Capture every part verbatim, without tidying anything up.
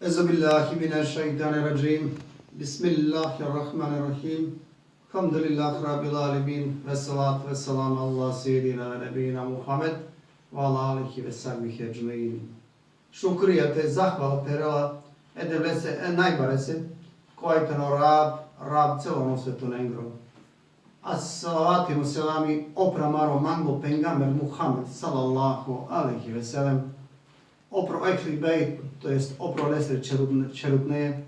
أعوذ بالله من الشيطان الرجيم. بسم الله الرحمن الرحيم. الحمد لله رب العالمين. والصلاة والسلام على سيدنا ونبينا محمد وعلى آله وصحبه أجمعين. Šukrija te zahvala perela e Devlese e najbarese, kova i tano Rab, Rab celano svetonengro. A salavati hem selami opro amaro manglo pejgamber Muhammed sallallahu alejhi ve sellem, opro ehli bejt, to jest opro lesre čerutne, čerutne,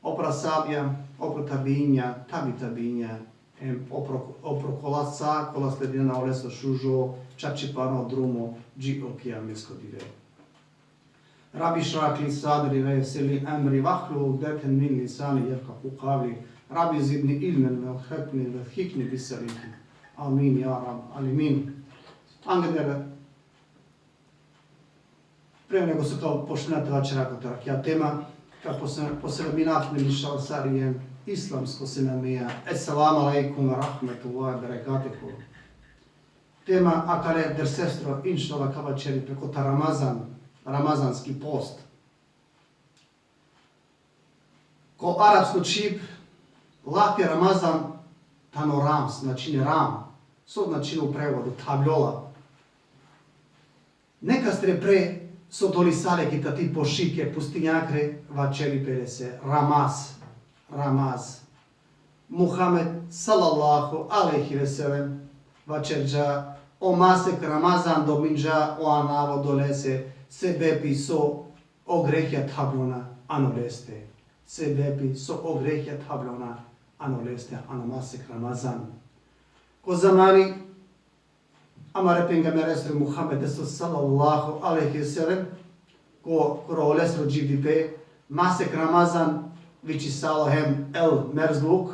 opro ashabija, opro tabiinja, tabi tabiinja, hem opro, opro kola sa, kola sledinena oleso šužo, čačipano drumo, dži o kijamesko dive. رب اشرح لي صدري ويسر لي أمري واحلل عقدة من لساني يفقهوا قولي. رب زدني علما وارزقني وألحقني بالصالحين. آمين يا رب العالمين. Angleder, pre nego so ka počnina te vaćera kotar akija tema, ka pose-, poselamina amen inšallah sarijen islamsko selamija. Esselamu alejkum ve rahmetullahi ve berekatuhu. Tema akale dersesro, inšallah, ka vaćeri pe kotar Ramazan, ramazanski post. Ko arapsko čhib, lafi Ramazan tano rams, značini ram, so značini u prevodu thabljola. Nekastre pre so dolisale ki tati pošike pustinjakre, vaćeri pe lese Ramaz, Ramaz. Muhammed sallallahu alejhi ve sellem vaćerđa: o masek Ramazan dominđa o anav odolese, sebepi so o grehja thablona ano leste. Sebepi so o grehja thablona ano leste, ano masek Ramazan. Ko zamani amare pejgamberesre Muhammedesro sallallahu alejhi ve sellem, ko, koro olesro dživdipe, masek Ramazan vičisalo hem el merzluk,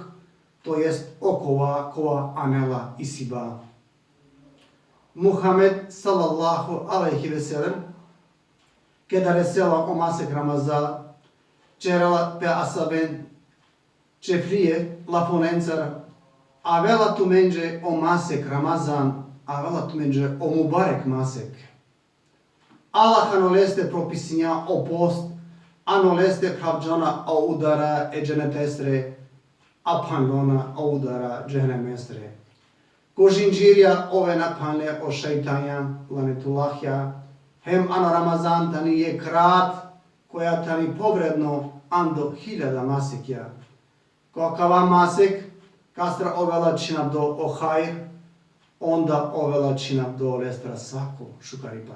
to jest okova kova anela isiba. Muhammed sallallahu alejhi ve sellem, keda resela o masek Ramazan, ćerela pe ashaben čeflije, lafonencar: avela tumenđe o masek Ramazan, avela tumenđe o mubarek masek. Allah ano leste propisinđa o post, ano leste phravđona o udara e dženetesre, a phanlona o udara džehenemesre. Ko žinđirja ovena phanle o šejtanja, lanetullahja, hem ano Ramazan tani jekh rat koja tani povredno ando hiljada masekja. Ko akava masek, kastar ovela čhinavdo o hajr, onda ovela čhinavdo lestar sako šukaripa.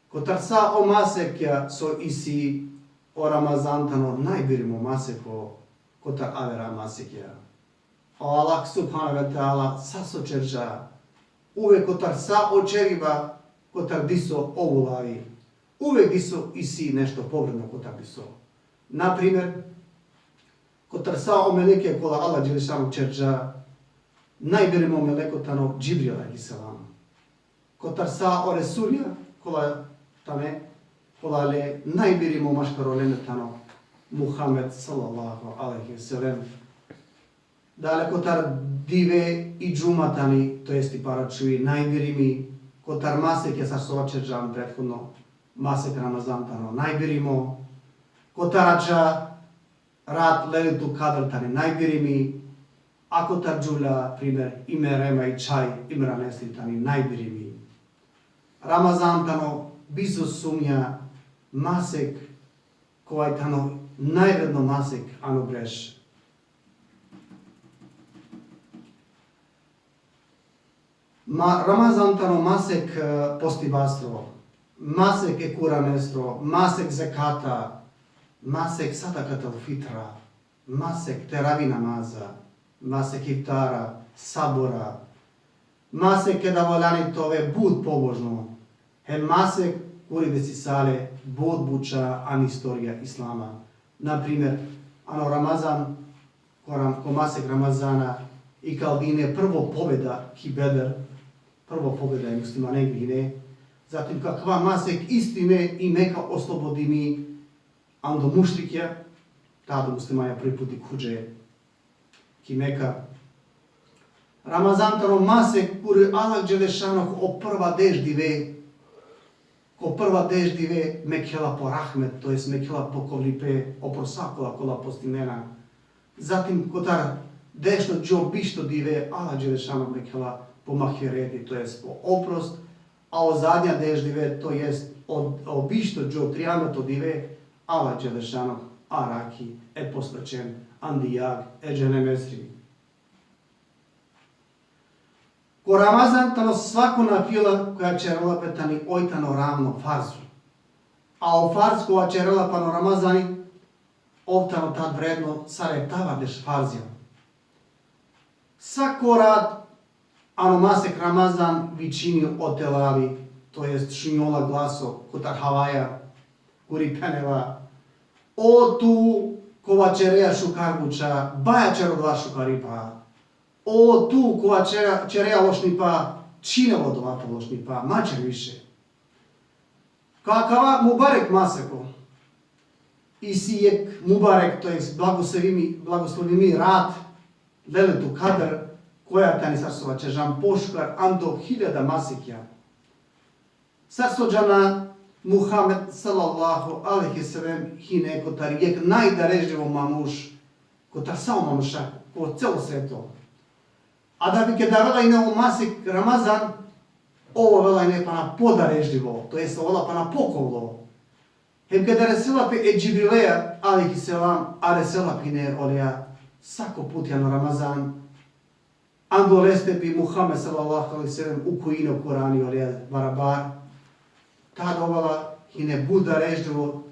Kotar sa o masekja so isi, o Ramazan tano najbirimo maseko kotar avera masekja. O Allah subhanehu ve teala sa so ćerđa, uvek kotar sa o ćeriba, kotar diso ovulavi, uvek diso isi nešto povredno kotar diso. Na primer, kotar sa o meleke kola Allah dželešanu ćerđa, najbirimo meleko tano Džibril alejhi selam. Kotar sa o resulja kola tane, kola le najbirimo maškar olende tano Muhammed sallallahu alejhi ve sellem. Dale kotar dive i džuma tani, to jest i paračuvi, najbirimi, kotar masekja sar so ćerđam prethodno, masek Ramazan tano najbirimo, kotar ača rat Lejletul Kadr tani najbirimi, a kotar džuvlja, primer, i merema i čhaj Imranesri tani najbirimi. Ramazan tano bizo sumnja masek kova i tano najvredno masek ano breš. Ma, Ramazan tano masek, e, postibastro, masek e Kuranestro, masek zekata, masek sadakatul fitra, masek teravi namaza, masek iftara, sabora, masek keda valjani te ove but pobožno, hem masek kuri desisale but buća an istorija islama. Na primer, ano Ramazan, ko Ram-, ko masek Ramazana, ikaldine prvo pobeda ki Bedr, prvo pobeda e muslimanengri hine, zatim ko akava masek istine i Meka oslobodimi ando mušrikja, tada muslimanja prvi put dikhuđe ki Meka. Ramazan tano masek kuri Allah dželešanu o prva deš dive, Ko prva deš dive mekhela po rahmet, to jest mekhela po kovlipe, oprost sa kola kola postinena. Zatim kotar dešno dži o bišto dive, Allah Đelešanu mekhela po mahfireti, to jest po oprost, a o zadnja deš dive, to jest o, o bišto dži o trijameto dive, Allah Đelešanu araki e posvećen andi jag e dženemesri. Ko Ramazan tano svako nafila koja ćerela pe tani oj tano ravno farzu. A o farz kova ćerela pe ano Ramazani, ov tano tad vredno sar eftavardeš farzja. Sako rat ano masek Ramazan vičini o telali, to jest šunjola glaso kotar havaja, kuri phenela: O tu kova ćerea šukar buća, baja ćer odova šukaripa. O tu kova ćerea, ćerea lošnipa, čhinel odova to lošnipa, ma ćer više. Ko akava mubarek maseko, isi jek mubarek, to jest blagoslovimi, blagoslovimi rat, Lejletul Kadr, koja tani, sar so vaćerđam, pošukar ando hiljada masekja. Sar so džana, Muhammed sallallahu alejhi ve sellem hine kotar jek najdarežljivo manuš, kotar sa o manuša ko celo sveto. A da bi keda avela ine o masek Ramazan, ov ovela ine pana podarežljivo, to jest ovela pana pokovlo. Hem keda resela pe e Džibrileja alejhi selam, a resela pe ine oleja sako puti ano Ramazan, ando leste bi Muhammed sallallahu alejhi ve sellem ukujini o Kurani oleja barabar, tad ovela hine but darežljivo,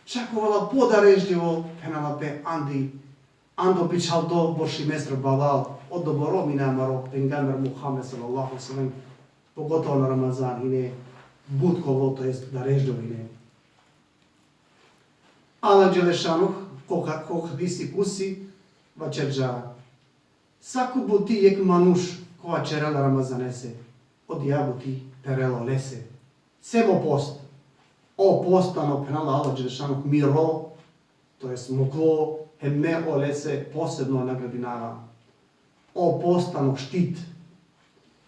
čak ovela podarežljivo, phenela pe, andi, ando bičhaldo boršimesro balal, odobor ine amaro pejgamber Muhammed sallallahu alejhi ve sellem, pogotovo ano Ramazan, ine but kovlo, to jest darežljivo ine. Allah Đelešanu, ko, ko hadisi kudsi vaćerđa: Sako buti jek manuš kova ćerela Ramazanese, odija buti perela olese. Sem o post. O post tano, phenela, Allah Đelešanu miro, to jest muklo, hem me olese posebno nagradinava. O post tano štit.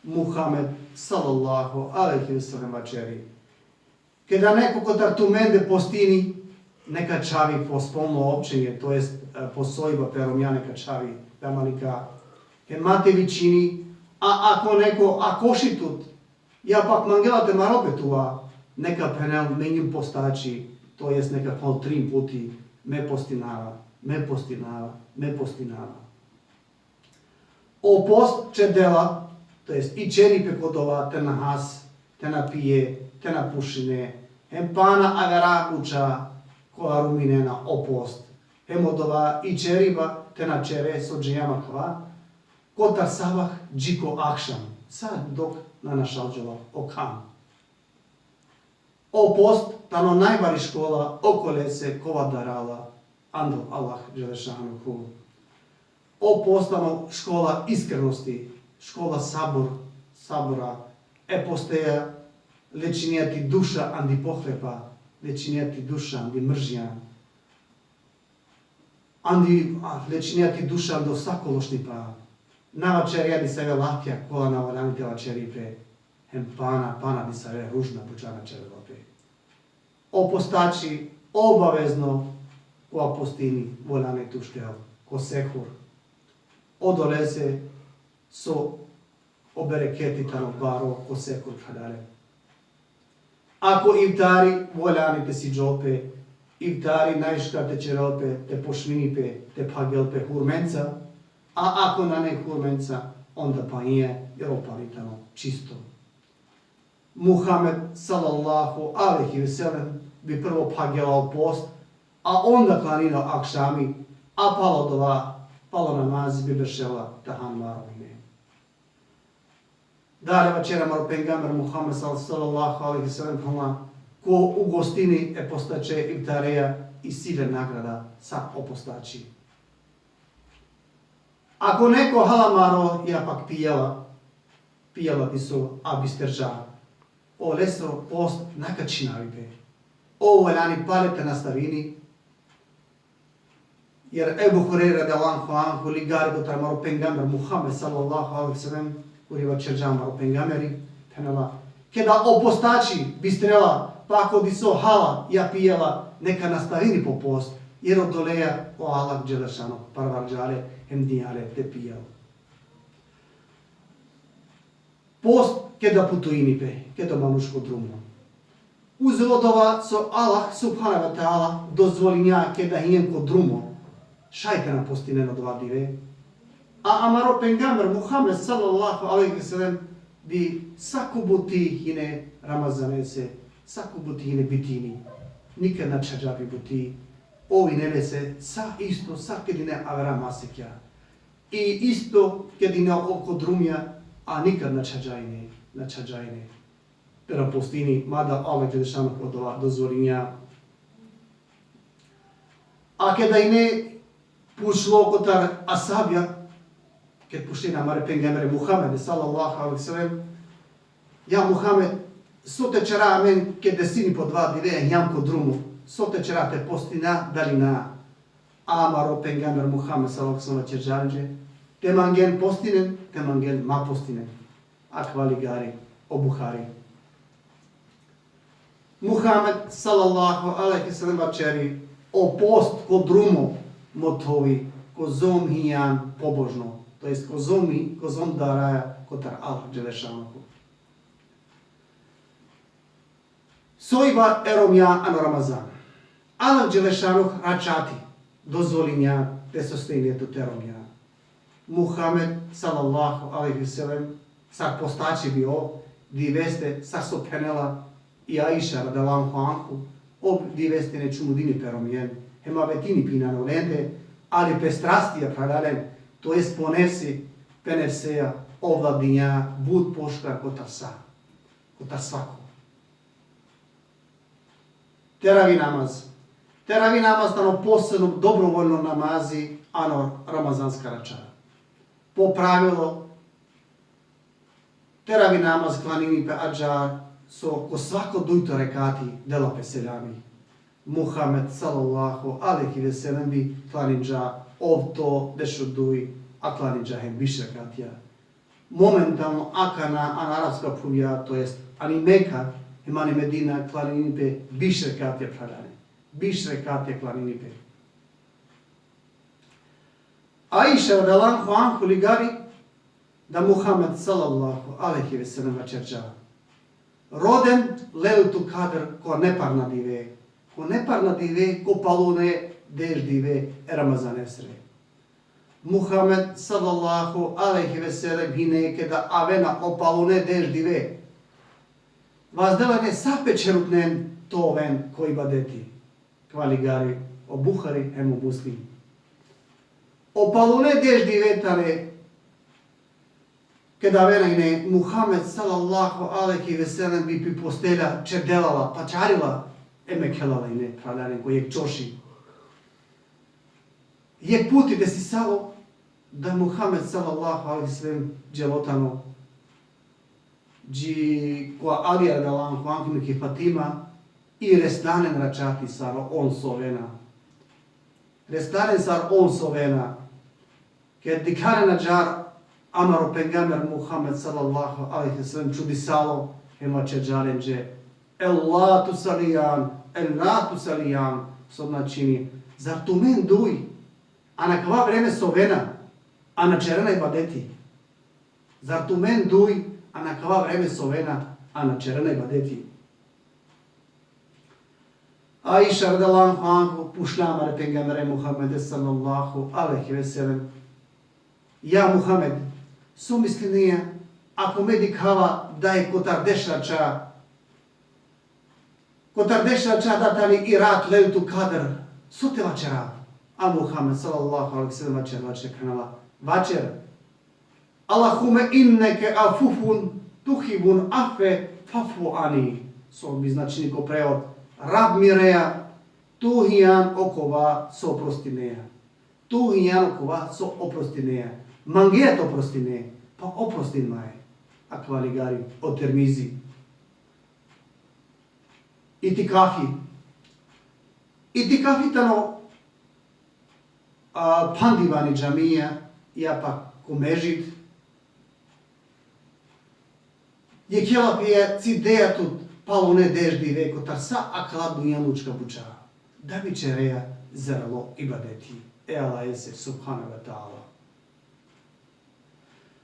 Muhammed sallallahu alejhi ve sellem vaćeri: Keda neko kotar tumende postini, neka čhavi po spolno općenje, to jest, e, po sojba, pe romnja neka čhavi, pe amanika, hem ma te vičini, a ako neko akoši tut, ja pak mangela te marel pe tuva, neka phenel: Me injum postači, to jest neka phenel trin puti: Me postinava, me postinava, me postinava. O post čedela, to jest ićeri pe ko dova te na has, te na pije, te na pušine, hem pana avera buća kola ruminena o post. Hem odova ićeriba te na ćere, so džanđam akava, kotar sabah dži ko ahšam, sa dok na našalđola o kham. O post tano najbari škola okolese kova darala ando Allah Đelešanuhu. O post tano škola iskrenosti, škola sabur, sabura, e posteja lečinija ti duša andi pohlepa, lečinija ti duša andi mržnja, andi, a, lečinija ti duša ando sako lošnipa. Na vaćerja disave lafja kola na valjani te vaćeri pe, hem pana, pana disave ružna buća na ćerela pe. O postači obavezno kova postini, valjani te uštel ko sehur. Odolese so o bereketi tano baro ko sehur, phralalen. Ako iftari, valjani te siđol pe, iftari najšukar te ćerel pe, te pošmini pe, te phagel pe hurmenca, a ako nane hurmenca, onda panije, jer o pani tano čisto. Muhammed sallallahu alejhi ve sellem bi prvo phagela o post, a onda klanina akšami, a palo dova, palo namazi bi beršela te han maro ine. Dalje vaćeri amaro pejgamber Muhammed sal-, sallallahu alejhi ve sellem, phenela: Ko ugostini e postače iftareja, isi le nagrada sar o postači. Ako neko hala maro, ja pak pijela, pijela diso, a bisterđa, oleso post na ka čhinavi pe. Ov valjani pale te nastavini, jer Ebu Hurejre radijallahu anhu ligari kotar amaro pejgamber Muhammed sallallahu alejhi ve sellem, kuri vaćerđa amaro pejgamberi, phenela: Keda o postači bistrela, pa ako diso hala ja pijela, neka nastavini po post, jer odoleja o Allah Đelešanu parvarđa le hem dinja le te pijel. Post keda putuini pe, keda manuš ko drumo. Uzo odova so Allah subhanehu ve teala dozvolinja keda hinen ko drumo, šaj te na postinen odova dive. A amaro pejgamber Muhammed sallallahu alejhi ve sellem bi sako buti hine Ramazanese, sako buti hine bitini. Nikad na čhađa pi buti. Ov hine lese sa isto, sa ked hine avera masekja. I isto ked hine ov ko drumja, a nikad na čhađa hine, na čhađa hine te na postini, mada Allah Đelešanu odova dozvolinja. A keda hine pučlo kotar ashabja, ked pučline amare pejgambere Muhammede sallallahu alejhi ve sellem: Ja Muhammed, so te ćera amen ked desini pe odova dive, hinjam ko drumo, so te ćera, te postina dali na? A amaro pejgamber Muhammed sallallahu alejhi ve sellem vaćerđa lenđe: Te mangen postinen, te mangen ma postinen. Akava ligari o Buhari. Muhammed sallallahu alejhi ve sellem vaćeri: O post ko drumo mothovi, kozom hinjan pobožno, to jest kozom hi-, kozom daraja kotar Allah Đelešanuhu. Sojba e romnja ano Ramazan. Allah Đelešanuhu račati dozvolinja te sostojine tut e romnja. Muhammed sallallahu alejhi ve sellem, sar postači bi ov, diveste, sar so phenela i Aiša radijallahu anhu, ov diveste hine čumudini pe romnjen, hem avetini pe injan olende, ali pe strastija, phralalen, to jest po nefsi, pe nefseja, ov vladinja but pošukar kotar sa, kotar svako. Teravi namaz. Teravi namaz tano posebno dobrovoljno namazi ano ramazanska rača. Po pravilo, teravi namaz klanini pe ađar so ko svako dujto rekati dela pe selami. Muhammed sallallahu alejhi ve sellem bi klaninđa ovto, dešuduj, a klaninđa hem biš rekatija. Momentalno akana ano arapska phuvja, to jest ani Meka hem ani Medina, klanini pe biš rekatija, phralalen. Biš rekatija klanini pe. Aiša radijallahu anhu ligari da Muhammed sallallahu alejhi ve sellem vaćerđa: Roden Lejletul Kadr ko neparna dive, ko neparna dive, ko palune deš dive e Ramazanesre. Muhammed sallallahu alejhi ve sellem hine keda avena o palune deš dive, vazdela hine sa pe ćherutnen te oven ko ibadeti. Akava ligari o Buhari hem o Muslim. O palune deš dive tane keda avena hine, Muhammed sallallahu alejhi ve sellem bi pi postelja ćerdela la, paćarila hem mekhela la hine, phralalen, ko jekh ćoši. Jekh puti desisalo da Muhammed sallallahu alejhi ve sellem đelo tano dži ko Ali radijallahu anhu ki Fatima i resla len račati sar on sovena. Resla len sar on sovena. Ked dikhlja len ađar, amaro pejgamber Muhammed sallallahu alejhi ve sellem čudisalo hem vaćerđa lenđe: Ela tusalijan, ela tusalijan, so značini: Zar tumen duj ano akava vreme sovena, a na ćerena ibadeti? Zar tumen duj ano akava vreme sovena, a na ćerena ibadeti? Aiša radijallahu anhu pučla amare pejgambere Muhammede sallallahu alejhi ve sellem: Ja Muhammed, so mislinea, ako me dikhava da e kotar deš rača, kotar deš rača da tani i rat Lejletul Kadr, so te vaćera? A Muhammed sallallahu alejhi ve sellem vaćer, vaćer, phenela: Vaćer: Allahumme inneke afuvvun tuhibbul afve fa'fu anni. So bi značini ko prevod: Rab mireja, tu hijan okova so oprostinea. Tu hijan okova so oprostinea. Mangeja te oprostine, pa oprostin mae. Akava ligari o Tirmizi. Itikafi. Itikafi tano, a, phandivani džamija, ja pak ko mežit, Jekhela pe e cideja tut palune deš dive kotar sa akala dunjalučka buča, da bi ćereja zeralo ibadeti e Allahese subhanehu ve teala.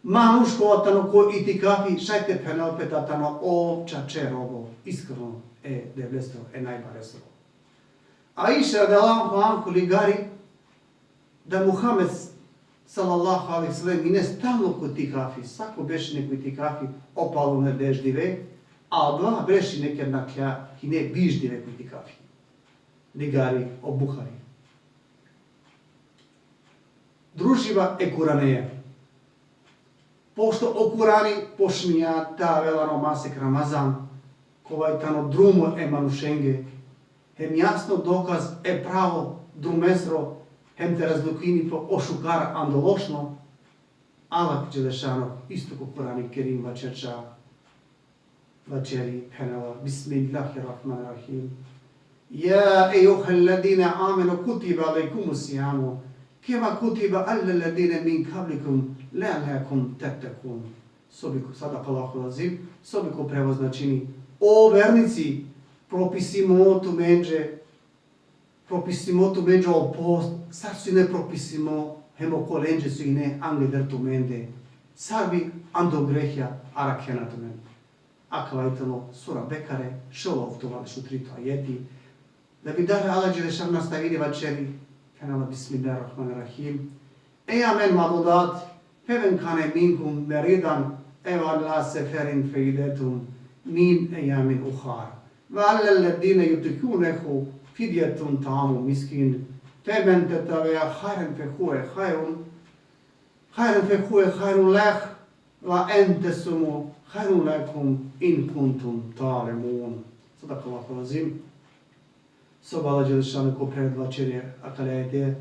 Manuš kova tano ko itikafi, šaj te phenel pe da tano ov čače robo, iskreno e Devlesro, e najbaresro. Aiša radijallahu anha ligari da Muhammed sallallahu alejhi ve sellem ine stalno ko itikafi, sako beši ine ko itikafi, o palune deš dive, a odova beši neked nakhlja hine biš dive ko itikafi. Ligari o Buhari. Družiba e Kuraneja. Pošto o Kurani počminja te avel ano masek Ramazan, kova i tano drumo e manušenge, hem jasno dokaz e pravo drumesro, hem te razlukini pe o šukar ando lošno, Allah Dželešanuhu isto ko Kurani Kerim vaćerđa, vaćeri, phenela: Bismillahirrahmanirrahim. يا أيها الذين آمنوا كتب عليكم الصيام كما كتب على الذين من قبلكم لعلكم تتقون. So bi ko, sadakallahul azim, so bi ko prevod značini: O vernici, propisimo tumenđe, propisimo tumenđe o post, sar so ine propisimo hem okolenđe so ine angleder tumende, sar bi ando grehja arakhena tumen. Akava i tano sura Bekare, šel oftovardeš u trito ajeti. Da bi dalje Allah Dželešanuhu nastavini vaćeri, phenela: Bismillahirrahmanirrahim. أياما معدودات، فمن كان منكم مريضا أو على سفر فعدة من أيام أخر، وعلى الذين يطيقونه فدية طعام مسكين، فمن تطوع خيرا فهو خير، خيرا فهو خير له، وأن تصوموا خير لكم إن كنتم تعلمون. صدق الله العظيم. So bi Allah Dželešanuhu ko prevod vaćeri akale ajete,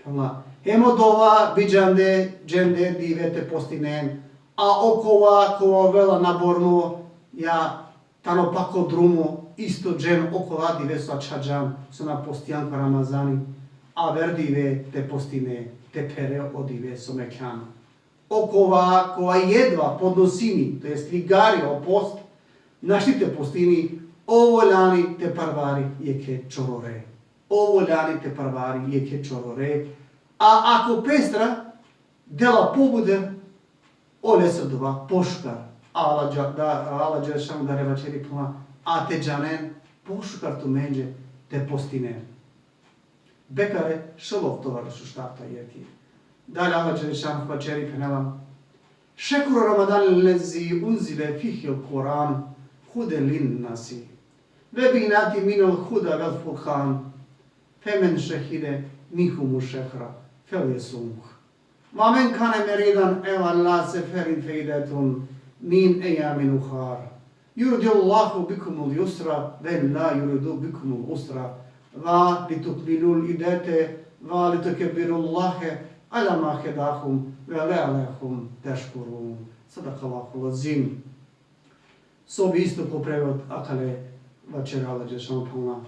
phenela: Hem odova bi džande, džande dive te postinen, a okova, kova ovela naborno, ja tano pako drumo, isto džen okola dive so ačhađan, so na postijan ko Ramazani, aver dive te postine, te phere o dive so mekhjan. Okova, kova jedva podnosini, to jest ligari o post, našti te postini, ov valjani te parvari jekhe čorore. Ov valjani te parvari jekhe čorore. A ako pestra dela pobuter, olese odova pošukar. Allah dža-, da, Allah Dželešanuhu da vaćeri, phenela: A te džanen pošukar tumenđe te postinen. Bekare, šel oftovardeš u štarto ajeti. Dalje Allah Dželešanuhu vaćeri, phenela: شهر رمضان الذي أنزل فيه القرآن هدى للناس وبينات من الهدى والفرقان فمن شهد منكم الشهر فليصمه ومن كان مريضا أو على سفر فعدة من أيام أخر يريد الله بكم اليسر ولا يريد بكم العسر ولتكملوا العدة ولتكبروا الله على ما هداكم ولعلكم تشكرون. صدق الله العظيم. So bi isto ko prevod akale vaćeri Allah Dželešanuhu, phenela: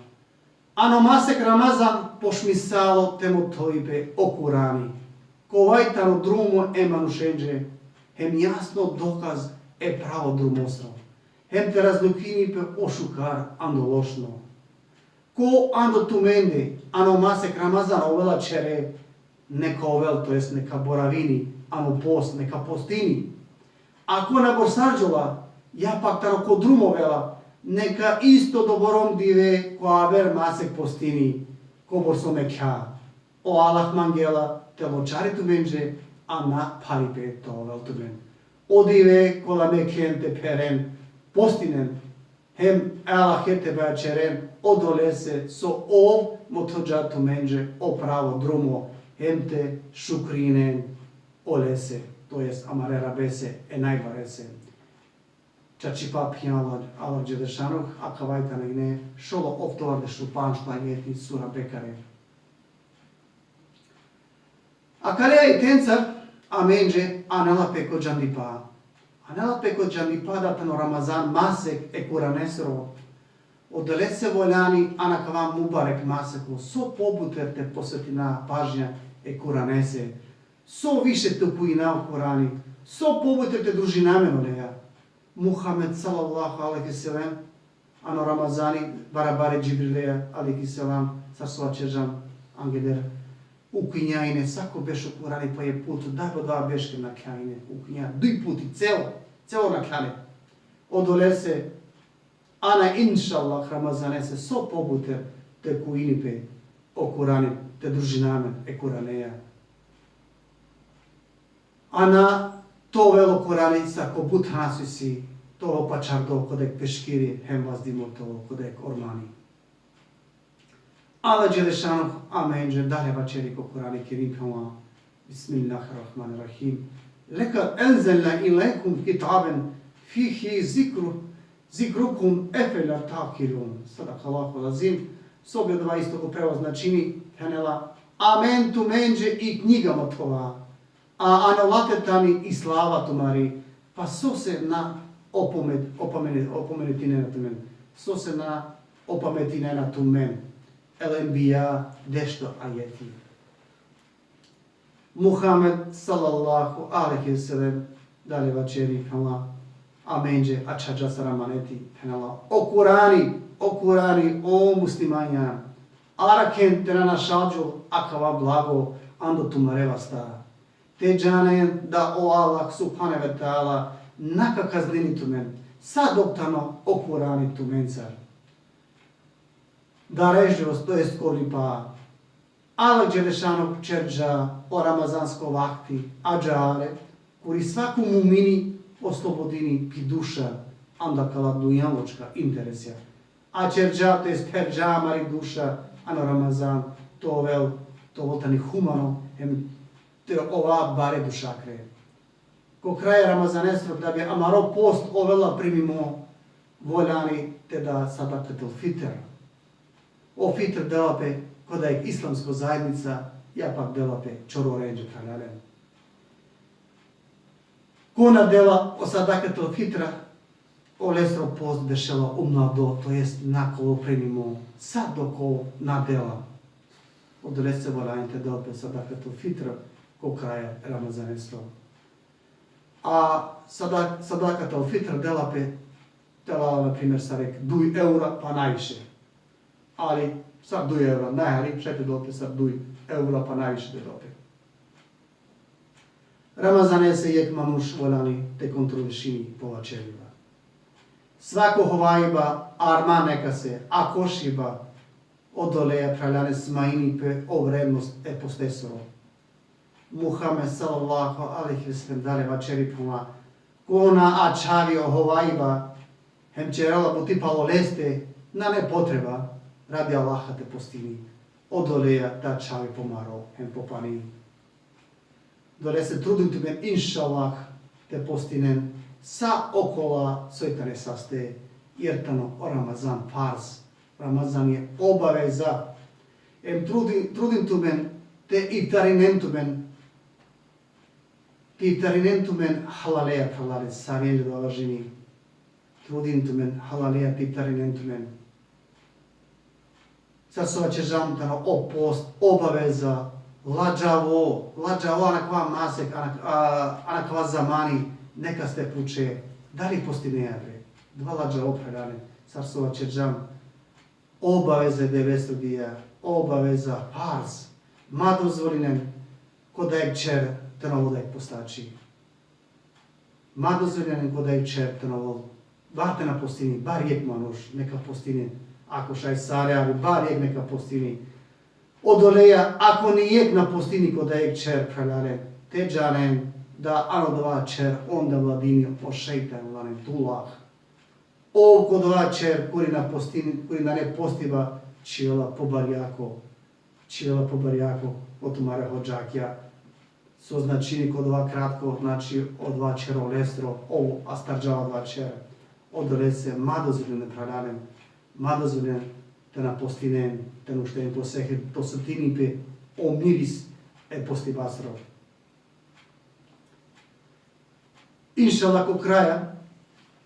Ano masek Ramazan počmisalo te mothovi pe o Kurani, kova i tano drumo e manušenđe, hem jasno dokaz e pravo drumosro, hem te razlukini pe o šukar ando lošno. Ko ando tumende ano masek Ramazan ovela ćhere, neka ovel, to jest neka boravini ano post, neka postini. A ko na borsarđola, ja pak tano ko drumo ovela, neka isto doborom dive ko aver masek postini, kobor so mekhja. O Allah mangela te ločari tumenđe, a na pharipe te ovel tumen. O dive kola mekhen te pheren, postinen, hem e Allahe te baćeren odolese so ov mothođa tumenđe o pravo drumo, hem te šukrinen olese, to jest amare Rabese e najbarese. Čačipa phi Allah, Allah Dželešanuhu, akava i tano ine šel oftovardeš u pandžto ajeti sura Bekare. Akale ajetencar amenđe anela pe ko džandipa. Anela pe ko džandipa da tano Ramazan masek e Kuranesro. Odolese valjani ano akava mubarek maseko so pobuter te posvetina pažnja e Kuranese, so više te ukujina o Kurani, so pobuter te družina amen oleja. Muhammed sallallahu alejhi ve sellem, ano Ramazani, barabari Džibrileja alejhi selam, sar so vaćerđam, angleder, ukinja ine sako berš o Kurani po jek put, da po dva berš ke naklja ine, ukinja duj puti, celo, celo naklja ine. Odolese, ana inšallah Ramazanese so pobuter te kuini pe o Kurani, te družina amen e Kuraneja. Ana te ovel o Kurani sar ko but hasi si, te ovel pačardo ko dek peškiri, hem vazdimo te ovel ko dek ormani. Allah Dželešanuhu amenđe dalje vaćeri ko Kurani Kerim, phenela: Bismillahirrahmanirrahim. Lekad enzelna ilejkum kitaben fihi zikru, zikrukum efela takilun. Sadakallahul azim. So bi odova isto ko prevod značini, phenela: Amen tumenđe i knjiga mothova, a ano late tani i slava tumari, pa sose na opomet-, opomene-, opomenetinena tumen, sose na opametinena tumen. El Enbija, dešto ajeti. Muhammed sallallahu alejhi ve sellem dalje vaćeri, phenela, amenđe ačhađa sar amaneti, phenela: O Kurani, o Kurani, o muslimanja, arakhen te na našalđol akava blago ando tumare vasta. Te džanen da o Allah subhanehu ve teala na ka kaznini tumen, sa dok tano o Kurani tumencar. Darežljost, to jest kolipa. Allah Dželešanuhu ćerđa o ramazansko vakti adžare, kuri svako mumini oslobodini pi duša ando akala dunjalučka interesija. A ćerđa, to jest ćerđa amari duša ano Ramazan, te ovel, te ovel tani humano, hem te ova bare dušakre. Ko kraj Ramazanesro, da bi amaro post ovela primimo, voljani te da sadakatul fitr. O fitr dela pe ko dajek islamsko zajednica, ja pak dela pe čororenđe, phralalen. Ko na dela o sadakatul fitra, olesro post bešela umnado, to jest na ka ovel primimo, sa dok ov na dela. Odolese voljani te del pe sadakatul fitra ko kraj Ramazanesro. A sada-, sadakatul fitra dela pe, dela, na primer, sar jek duj eura pa najviše. Ali sar duj eura, najhari, šaj te del pe sar duj eura pa najviše te del pe. Ramazanese jek manuš voljani te kontrolišini po vaćeriba. Svako hovaiba, arma nekase, akošiba, odoleja, phralalen, smanjini pe o vrednost e postesoro. Muhammed sallallahu alejhi ve sellem dalje vaćeri, phenela: Ko na ačhavi o hovaiba, hem ćerela buti palo leste, nane potreba radi Allaha te postini. Odoleja da ačhavi pomaro hem po pani. Odolese trudin tumen, inšallah, te postinen sa okola soj tane saste, jer tano o Ramazan farz. Ramazan je obaveza. Em trudin, trudin tumen te iftarinen tumen, te iftarinen tumen halaleja, phralalen, sar ine da važini. Trudin tumen halaleja te iftarinen tumen. Sar so vaćerđam, tano o post obaveza, ladžavo, ladžavo ano kava masek, ano, a, ano kava zamani, neka ste puče, dali postinea bre? Dova ladžavo, phralalen, sar so vaćerđam, obaveza e Devlesro dija, obaveza, farz. Ma dozvolinen ko dajek ćher te na ovel dajek postači. Ma dozvolinen ko dajek ćher te na ovel, bar te na postini, bar jek manuš neka postini, ako šaj sare, ali bar jek neka postini. Odoleja, ako ni jek na postini ko dajek ćher, phralalen, te džanen da ano dova ćher onda vladini o šejtan, lanetullah. Ov ko dova ćher kuri na postini, kuri nane postiba, čhivela po barjako, čhivela po barjako ko tumare hodžakija. So značini ko dova kratko, znači, o dova ćher olesro, ov astarđa o dova ćher. Odolese ma dozvolinen, phralalen, ma dozvolinen te na postinen, te na uštinen po seher, te osetini pe o miris e postibasro. Inšallah, ko kraja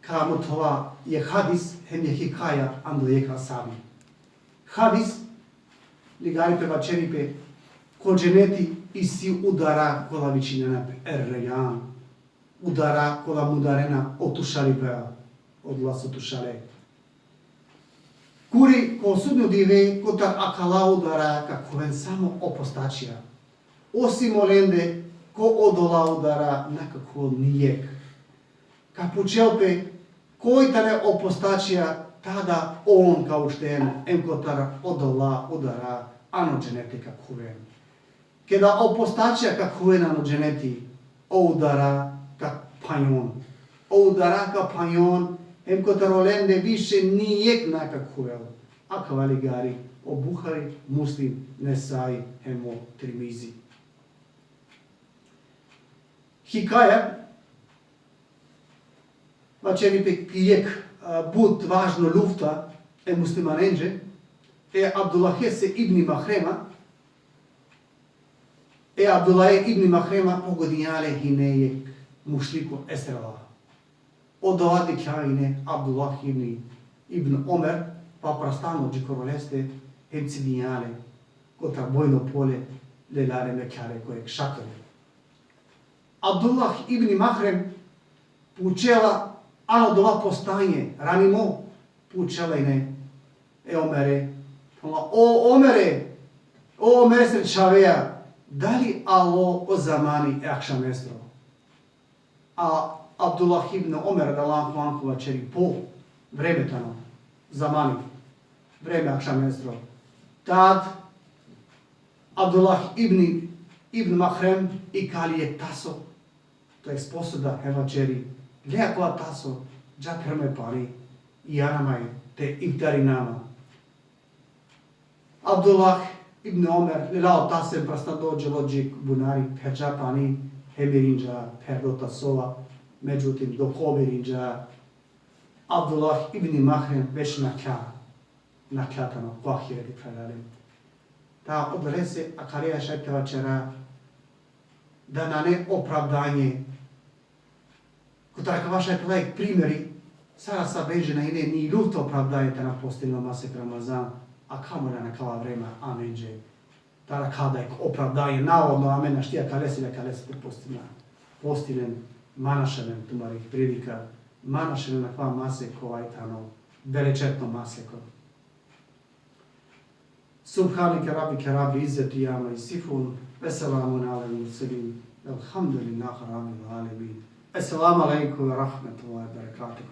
ka mothova jek hadis hem jek hikaja ando jek ashabi. Hadis ligari pe, vaćeri pe: ko dženeti isi udara kola vičinena pe Er-Rejan. udara kola mudarena o tušalipea, odola so tušale. Kuri ko sudno dive kotar akala udara ka khuven samo o postačija. Osim olende, ko odola udara na ka khuvel nijek. Ka pučel pe koj tane o postačija, tada on ka ušten, em kotar odola udara ano dženeti ka khuven. Keda o postačija ka khuven ano dženeti, o udara ka phanjon. O udara ka phanjon, em kotar olende više nijek na ka khuvel. Akava ligari o Buhari, Muslim, Nesai, hem o Tirmizi. Hikaja, vaćeri pe ki jek, a, but važno lufta e muslimanenđe, e Abdullahese ibni Mahrema, e Abdullahe ibni Mahrema pogodinđa le hine jek mušliko e strela. Odova dikhlja hine Abdullah ibni, ibn Omer, pa prastano dži koro leste, hem cidinđa le kotar bojno pole, lela le mekhlja le ko jek šatori. Abdullah ibni Mahrem pučela ano dova postanje, ranimo, pučela hine e Omere. Phenela: O Omere, o Omeresere čhaveja, dali alo o zamani e akšamesro? A Abdullah ibn Omer, radijallahu anhu, vaćeri: Po, vreme tano, zamani, vreme akšamesro. Tad Abdullah ibn, ibn Mahrem ikali jek taso, to jest posuda, hem vaćeri: Le akava taso, dža pher me pani, i ana maj te iftarina ma. Abdullah ibn Omer lela o taso hem prastando dželo dži bunari, pherđa pani, hem irinđa pherdo tasova, međutim, dok ov irinđa, Abdullah ibn Mahrem već nakhlja, nakhlja tano ko ahireti, phralalen. Ta odolese akaleja šaj te vaćera da nane opravdanje. Kotar akava šaj te la jek primeri, sar asavdenđe na hine ni lufta opravdanje te na postinel masek Ramazan, a kamoli ano akava vreme amenđe. Taro akava da jek opravdanje, navodno, amen našti akalese ili akalese te postina. Postinen, ma našaven tumari prilika, ma našaven akava masek kova i tano berećetno masek. سبحان ربك رب العزة عما يصفون، وسلام على المرسلين، والحمد لله رب العالمين. السلام عليكم ورحمة الله وبركاته.